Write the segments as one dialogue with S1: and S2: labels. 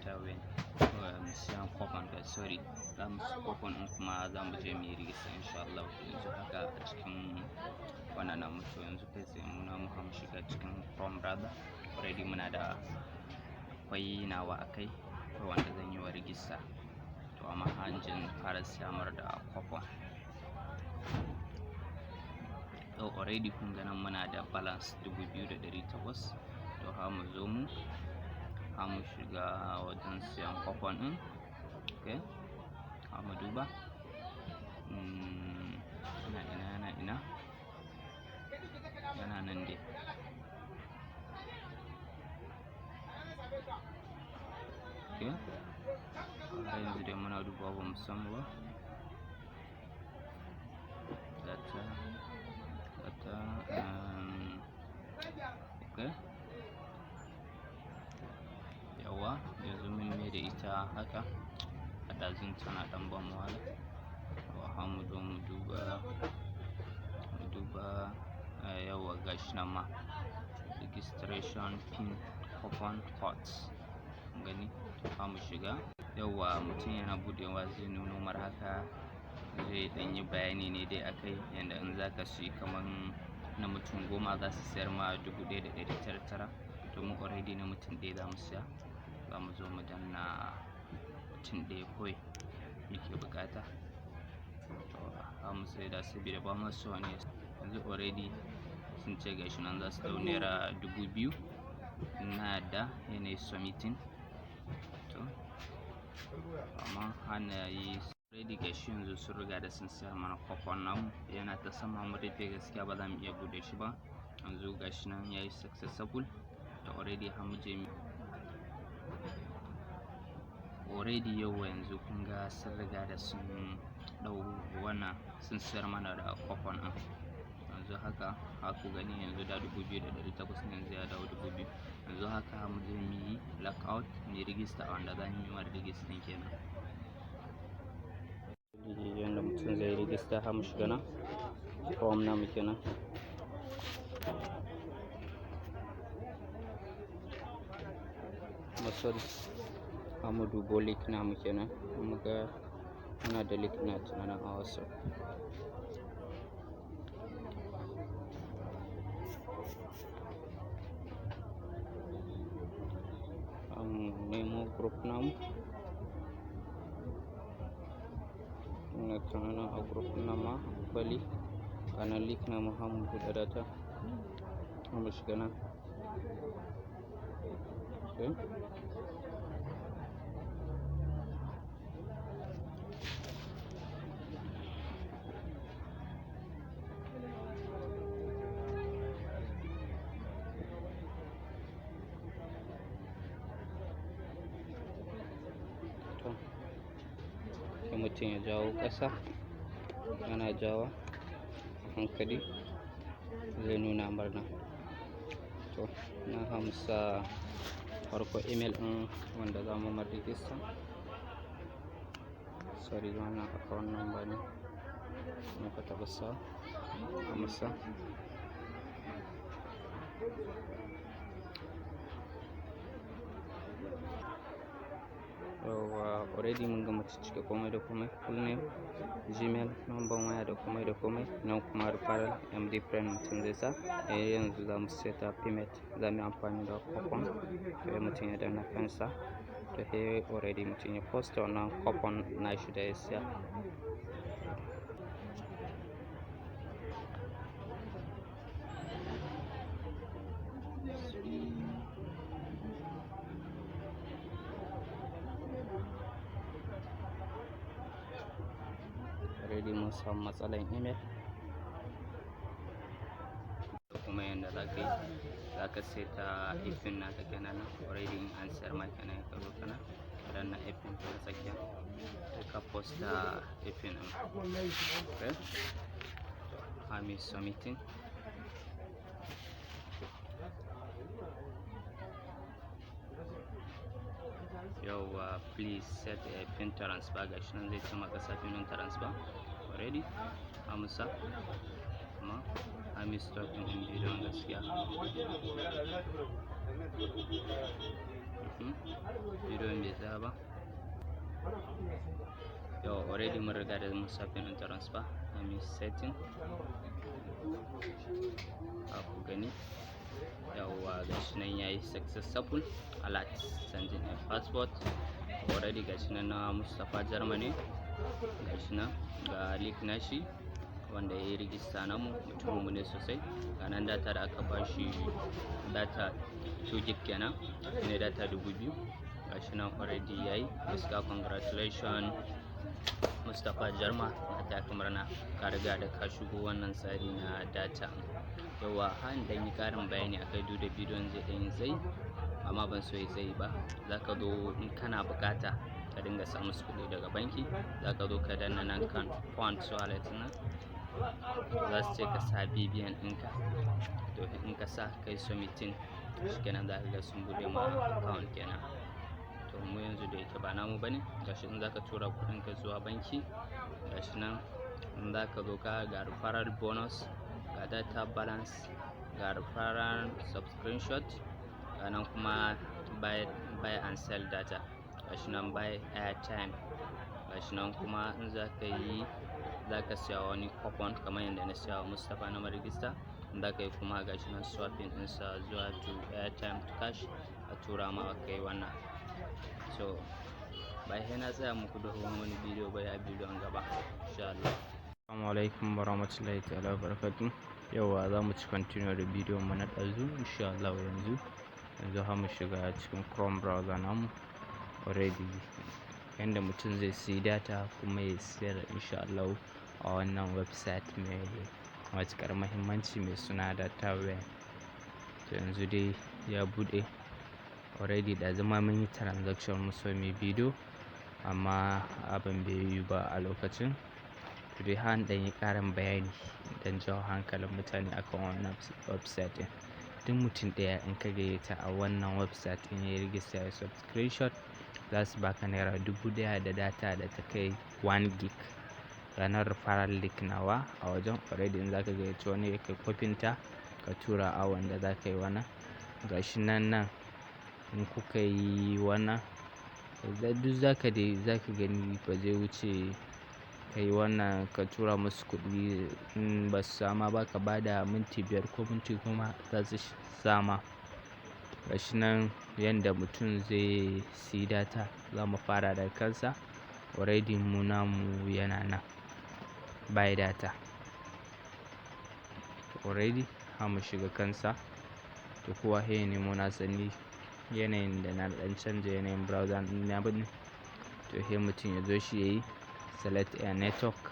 S1: Data when siyan coupon kai, sorry, za mu siya coupon ɗin kuma za mu je mu yi register insha Allah. Yanzu haka a cikin wannan namu, to yanzu kai tsaye mu namu mu shiga cikin Chrome browser. Already muna da akwai nawa a kai, akwai wanda zan yi wa register. To amma hanjin fara siyamar da coupon. To already kun ga nan muna da balance 2,800. To ha mu zo mu ha mu shiga wajen siyan coupon ɗin. Okay, ha mu duba. Ina ina yana ina yana nan dai. Okay, har yanzu dai muna dubawa, ba mu samu ba. Data, data, okay. Yawwa, yanzu mun mai da ita haka. A ɗazun tana ɗan ban wahala. To ha mu zo mu duba, mu duba, yawwa, gashi nan ma. Registration pin coupon codes. Kun gani? To ha mu shiga. Yawwa, mutum yana buɗewa zai nuno mar haka, zai ɗan yi bayani ne dai akai yanda in za ka siyi kaman na mutum 10 za su sayar ma 1,909. To mu already na mutum ɗaya za mu siya. Za mu zo mu danna mutum ɗaya kawai muke buƙata. To ha mu saida sabida ba ma so wani. Yanzu already sun ce gashi nan za su ɗau naira 2,000. Na yadda yana submitting. To amma hana yi already gashi yanzu sun riga da sun sayar mana coupon namu, yana ta sama mu rufe, gaskiya ba za mu iya buɗe shi ba. Yanzu gashi nan yayi successful. To already har mu je already yau, yanzu kun ga sun riga da sun ɗau wannan, sun sayar mana da coupon ɗin. Yanzu haka haku gani, yanzu da 2,800 ne, yanzu ya dawo 2,000. Yanzu haka mu je mu yi log out, mu yi register, wanda za mu yi wa register kenan. Yanda mutum zai register, har mu shiga nan form namu kenan. Sorry, har mu dubo link namu kenan, mu ga muna da link na tunanin a WhatsApp. Nemo group namu. Ina tunanin a group nan ma akwai link. A nan link namu, har mu buɗe data, har mu shiga nan. Okay. To sai mutum ya jawo ƙasa, yana jawa a hankali zai nuna mar nan. To na hamsa farko email ɗin wanda za mu mar register. Sorry, wannan account number ne muka taɓa sa amsa. Yawwa, already mun gama ciccike komai da komai, full name, Gmail, number waya da komai da komai. Nan kuma referral MD friend mutum zai sa. Eh, yanzu za mu set up payment, za mu yi amfani da coupon. To mutum ya danna kansa. To he already mutum ya post wannan coupon nashi da ya siya. Already mun samu matsalar email. Kuma yanda za ka yi, za ka saita pin naka kenan. Already in an sayar ma kenan, ka zo kana danna pin ta tsakiya, sai ka posta pin ɗin. Okay, to I'm submitting. Yauwa, please set a pin transfer, gashi nan zai ce maka sa pin transfer. Already amsa, amma I'm stopping ɗin bidiyon gaskiya. Bidiyon bai tsaya ba. Yau already mun riga da mun sa pin ɗin transfer na mi setting a ku gani. Yawwa, gashi nan yayi successful. Alert, sending a passport. Already gashi nan na Mustapha Germany, gashi nan ga link nashi wanda ya yi rijista namu, mutumin mu ne sosai. Ga nan data da aka bashi, data 2 gig kenan, shine data 2000. Gashi nan already yayi. Gaskiya congratulations Mustapha Jarma, na taya ka murna, ka riga da ka shigo wannan tsari na data. Yawwa, har in ɗan yi ƙarin bayani akai, duk da bidiyon zai ɗan yi tsayi, amma ban so ya tsayi ba. Za ka zo in kana buƙata ka dinga sa musu kuɗi daga banki, za ka zo ka danna nan kan fund wallet nan, za su ce ka sa BVN ɗinka. To, in ka sa kai submitting, shikenan, za ka ga sun buɗe ma account kenan. To, mu yanzu da yake ba namu bane. Gashi in zaka tura kuɗin ka zuwa banki, gashi nan in zaka zo ka ga referral bonus, ga data balance, ga referral subscription, ga nan kuma buy and sell data, gashi nan buy airtime, gashi nan kuma in zaka yi, zaka siya wani coupon kamar yadda na siya wa Mustapha na register. In zaka yi kuma, gashi nan swapping ɗinsa zuwa to airtime to cash, a tura ma kai wannan. So ba sai na tsaya muku dogon wani bidiyo ba, ya bidiyon gaba insha Allah. Assalamu alaikum warahmatullahi ta'ala wabarakatuh. Yauwa, za mu ci continue da bidiyon mu na ɗazu insha Allah. Yanzu har mu shiga cikin Chrome browser namu. Already yanda mutum zai siyi data kuma ya siyar insha Allah a wannan website mai matuƙar muhimmanci mai suna Dataware. To, yanzu dai ya buɗe. Already ɗazu ma mun yi transaction, mun so muyi bidiyo amma abin bai yiwu ba a lokacin. To dai, har in ɗan yi ƙarin bayani don jawo hankalin mutane akan wannan website ɗin. Duk mutum ɗaya in ka gayyata a wannan website ɗin ya yi register ya subscription, za su baka ₦1,000 da data da ta kai 1 gig. Ranar referral link nawa a wajen, already in zaka gayyaci wani, kai copy ta ka tura a wanda za ka yi wannan. Gashi nan, nan in kuka yi wannan, duk zaka dai zaka gani ba zai wuce ka yi wannan, ka tura musu kuɗi, in ba su sama ba, ka ba da minti 5 ko minti 10 za su sama. Gashi nan yanda mutum zai siyi data, za mu fara daga kansa. Already mu namu yana nan buy data. Already har mu shiga kansa. To, kowa sai ya nemo nasa. Ni yanayin da na ɗan canja yanayin browser ɗin na bane. To, sai mutum ya zo shi yayi select a network,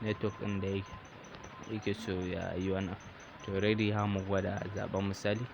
S1: network ɗin da yake so ya yi wannan. To, already har mu gwada zaɓen misali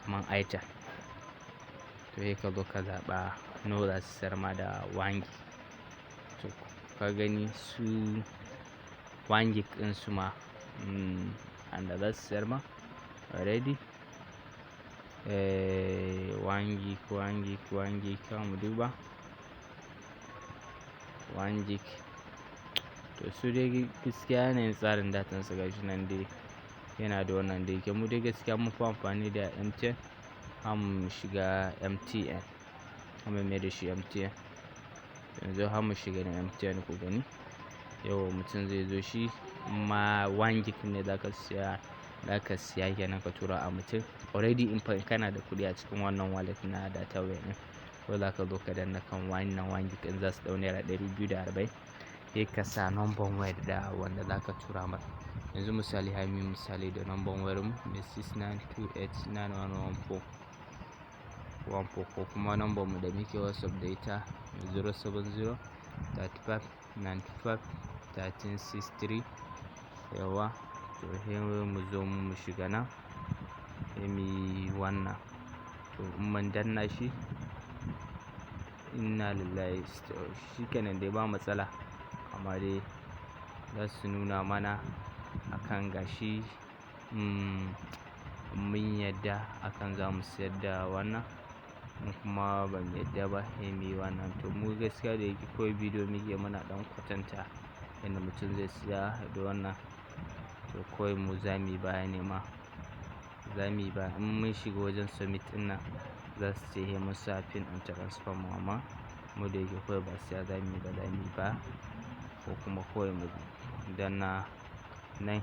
S1: kaman Airtel. To, sai ka zo ka zaɓa nawa za su sayar ma da 1 gig. To, ka gani su 1 gig ɗin su ma anda za su sayar ma already. 1 gig, 1 gig, 1 gig, mu duba 1 gig. To, su dai gaskiya yanayin tsarin datan su gashi nan dai yana da wannan. Da yake mu dai gaskiya mun fi amfani da MTN, har mu shiga MTN, har mu mai da shi MTN. Yanzu har mu shiga na MTN ku gani. Yau mutum zai zo shi ma 1 gig ne zaka siya, zaka siya kenan ka tura a mutum. Already in fa kana da kuɗi a cikin wannan wallet na Dataware ɗin, ko zaka zo ka danna kan wannan 1 gig ɗin, za su ɗau ₦240. Sai ka sa number wayar da wanda zaka tura masa. Yanzu misali, har muyi misali da number wayar mu mai 69289114 14, ko kuma number mu da muke WhatsApp da ita, 070 35 95 13 63. Yauwa, to sai mu zo mu shiga nan, sai muyi wannan. To, in mun danna shi, inna lillahi, shi kenan dai, ba matsala. Amma dai za su nuna mana akan gashi, mun yadda akan za mu siyar da wannan, in kuma ba mu yadda ba sai muyi wannan. To, mu gaskiya da yake kawai bidiyo muke, muna ɗan kwatanta yanda mutum zai siya da wannan. To, kawai mu za muyi baya ne ma, za muyi baya in mun shiga wajen submit ɗin nan. Za su ce sai mun sa pin ɗin transfer mu, amma mu da yake kawai ba siya zamuyi ba, zamuyi ba ko kuma kawai mu danna nan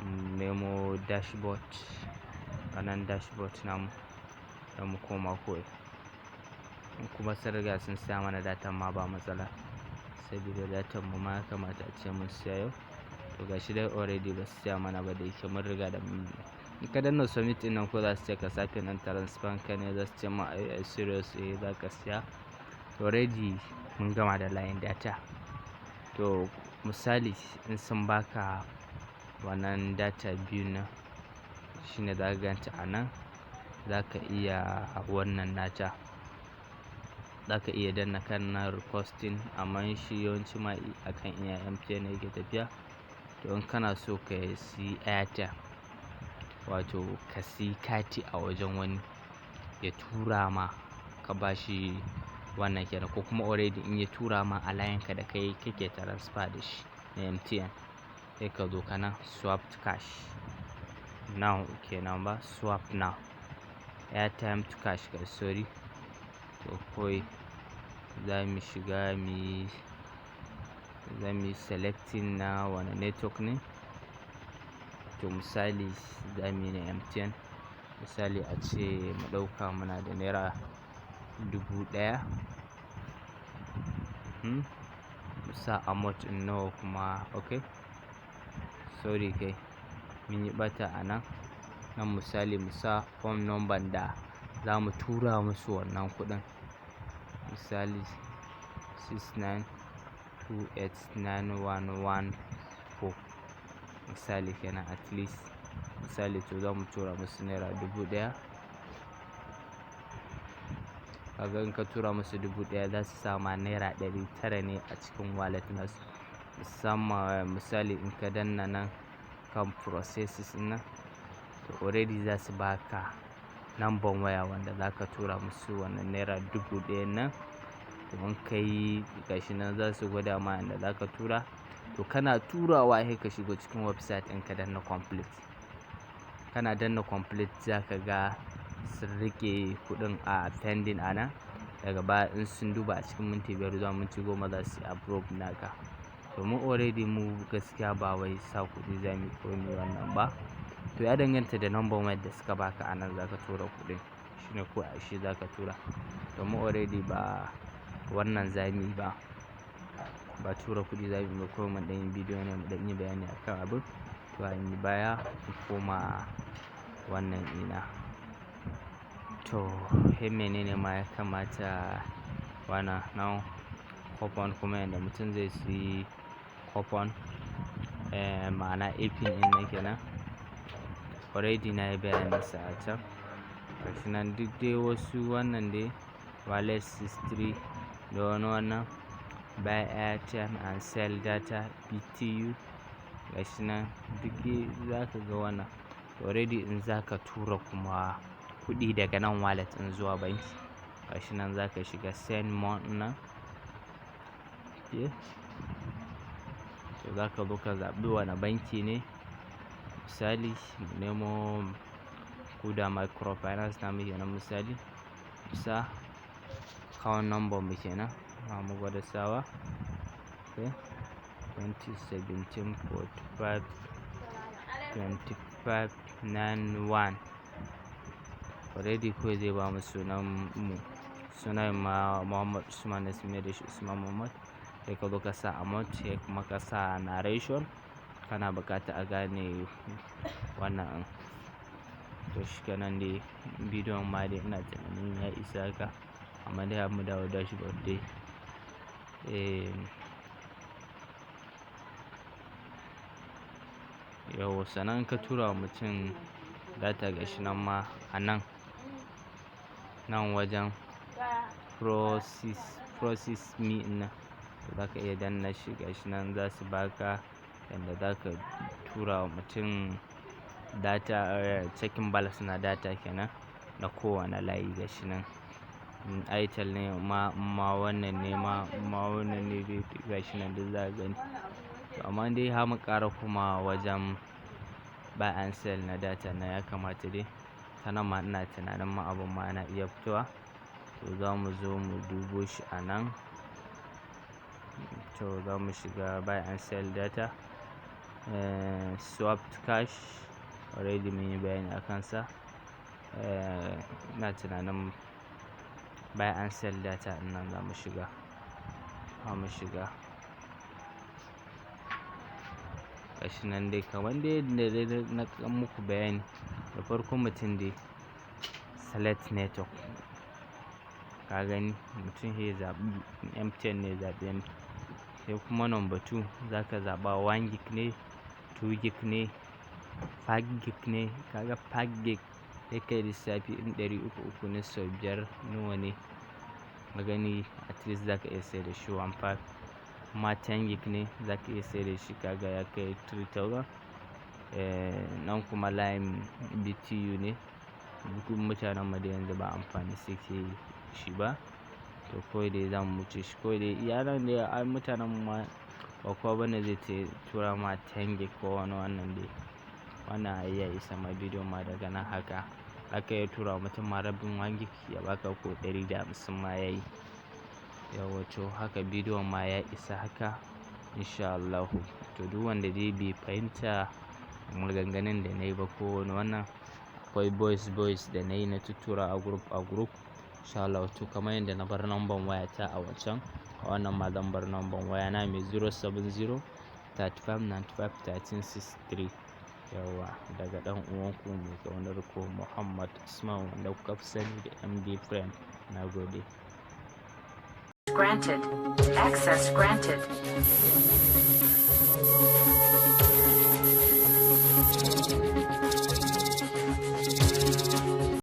S1: mu nemo dashboard. Wannan dashboard namu da mu koma kawai. In kuma sun riga sun siya mana datan ma ba matsala, saboda datan mu ma ya kamata ace mun siya yau. To gashi dai already ba su siya mana ba da yake mun riga da mun. In ka danna submit ɗin nan ko za su ce ka sa pin ɗin transfer ka ne, za su ce ma, "Are you serious?" Eh, za ka siya. Already mun gama da layin data. To misali in sun baka wannan data biyun nan, shine za ka ganta a nan. Za ka iya wannan nata. Za ka iya danna kan na requesting, amma shi yawanci ma akan iya MTN yake tafiya. To in kana so ka siyi airtime, wato ka siyi kati a wajen wani ya tura ma, ka bashi wannan kenan, ko kuma already in ya tura ma a layinka da kai kake transfer da shi na MTN, sai ka zo kana swap to cash now kenan ba swap now, airtime to cash kai, sorry. To kawai za mu shiga za muyi selecting na wane network ne. To misali za muyi na MTN. Misali ace mu ɗauka muna da ₦1,000. Mu sa amount ɗin nawa kuma, okay. Sorry kai, mun yi ɓata a nan. Nan misali mu sa phone number da za mu tura musu wannan kuɗin. Misali 69289114 misali kenan at least. Misali to za mu tura musu ₦1,000. Kaga in ka tura musu 1,000, za su sama ₦900 ne a cikin wallet nasu. Musamman misali in ka danna nan kan processes nan, to already za su baka number waya wanda za ka tura musu wannan ₦1,000 nan. To in ka yi gashi nan za su gwada ma inda za ka tura. To kana turawa sai ka shigo cikin website ɗin, ka danna complete. Kana danna complete, za ka ga sun riƙe kuɗin a pending a nan. Daga baya in sun duba a cikin minti 5 zuwa minti 10, za su yi approve naka. To mu already mu gaskiya ba wai sa kuɗi za muyi ko muyi wannan ba. To ya danganta da number wayar da suka baka, a nan za ka tura kuɗin. Shine ko a shi za ka tura. To mu already ba wannan za muyi ba. Ba tura kuɗi za muyi ba, kawai mun ɗan yi bidiyo ne mu ɗan yi bayani akan abun. To an yi baya mu koma wannan ina. To, sai menene ma ya kamata wannan now coupon kuma yanda mutum zai siyi coupon, ma'ana APN ɗin nan kenan. Already na yi bayanin sa a can. Gashi nan duk dai wasu wannan dai wallet history da wani wannan buy airtime and sell data BTU, gashi nan duk dai za ka ga wannan. Already in za ka tura kuma kuɗi daga nan wallet ɗin zuwa banki, gashi nan za ka shiga send money nan. Okay. To za ka zo ka zaɓi wane banki ne. Misali mu nemo Kuda Microfinance namu kenan misali. Mu sa account number mu kenan. Za mu gwada sawa. Okay. 2017 45 25 91. Already kawai zai bamu sunan mu. Sunan ma Muhammad Usman ne, sun mai da shi Usman Muhammad. Sai ka zo ka sa amount, sai kuma ka sa narration. Kana buƙata a gane wannan ɗin. To shikenan dai, bidiyon ma dai ina tunanin ya isa haka. Amma dai har mu dawo dashboard dai. Yauwa, sannan in ka tura wa mutum data, gashi nan ma a nan, nan wajen process me nan, to za ka iya danna shi, gashi nan za su baka yanda za ka tura wa mutum data, checking balance na data kenan na kowane layi, gashi nan. In Airtel ne ma, ma wannan ne ma, ma wannan ne dai, gashi nan duk za ka gani. To amma dai har mu ƙara kuma wajen buy and sell na data na, ya kamata dai Ta nan ma ina tunanin ma abun ma yana iya fitowa. To za mu zo mu dubo shi a nan. To za mu shiga buy and sell data. Swap to cash already mun yi bayani a kansa. Ina tunanin buy and sell data ɗin nan za mu shiga. Za mu shiga. Gashi nan dai kamar dai yadda dai na ɗan muku bayani. Da farko mutum dai select network. Ka gani, mutum sai ya zaɓi MTN ne, ya zaɓi MTN. Sai kuma number two, za ka zaɓa 1 gig ne, 2 gig ne, 5 gig ne. Kaga 5 gig, sai kai lissafi in 300 ne sau biyar nawa ne. Ka gani, at least za ka iya sayar da shi one five. Kuma 10 gig ne, za ka iya sayar da shi, kaga ya kai 3000. Nan kuma layin VTU ne. Duk mutanen mu da yanzu ba amfani suke shi ba. To kawai dai za mu wuce shi. Kawai dai iya nan dai ai mutanen mu ma ba kowa bane zai ce tura ma 10 gig ko wani wannan dai. Wannan ai ya isa ma bidiyon ma daga nan haka. Zaka iya tura wa mutum ma rabin 1 gig ya baka, ko 150 ma yayi. Yauwa, to haka bidiyon ma ya isa haka in sha Allahu. To duk wanda dai bai fahimta maganganun da nayi ba ko wani wannan, akwai voice voice da nayi na tuttura a group a group in sha Allahu. To kamar yadda na bar number wayata a wancan, a wannan ma zan bar number wayana mai 070 35 95 13 63. Yauwa, daga ɗan uwanku mai ƙaunar ku, Muhammad Usman, wanda kuka fi sani da MD Frame. Na gode.
S2: Granted. Access granted.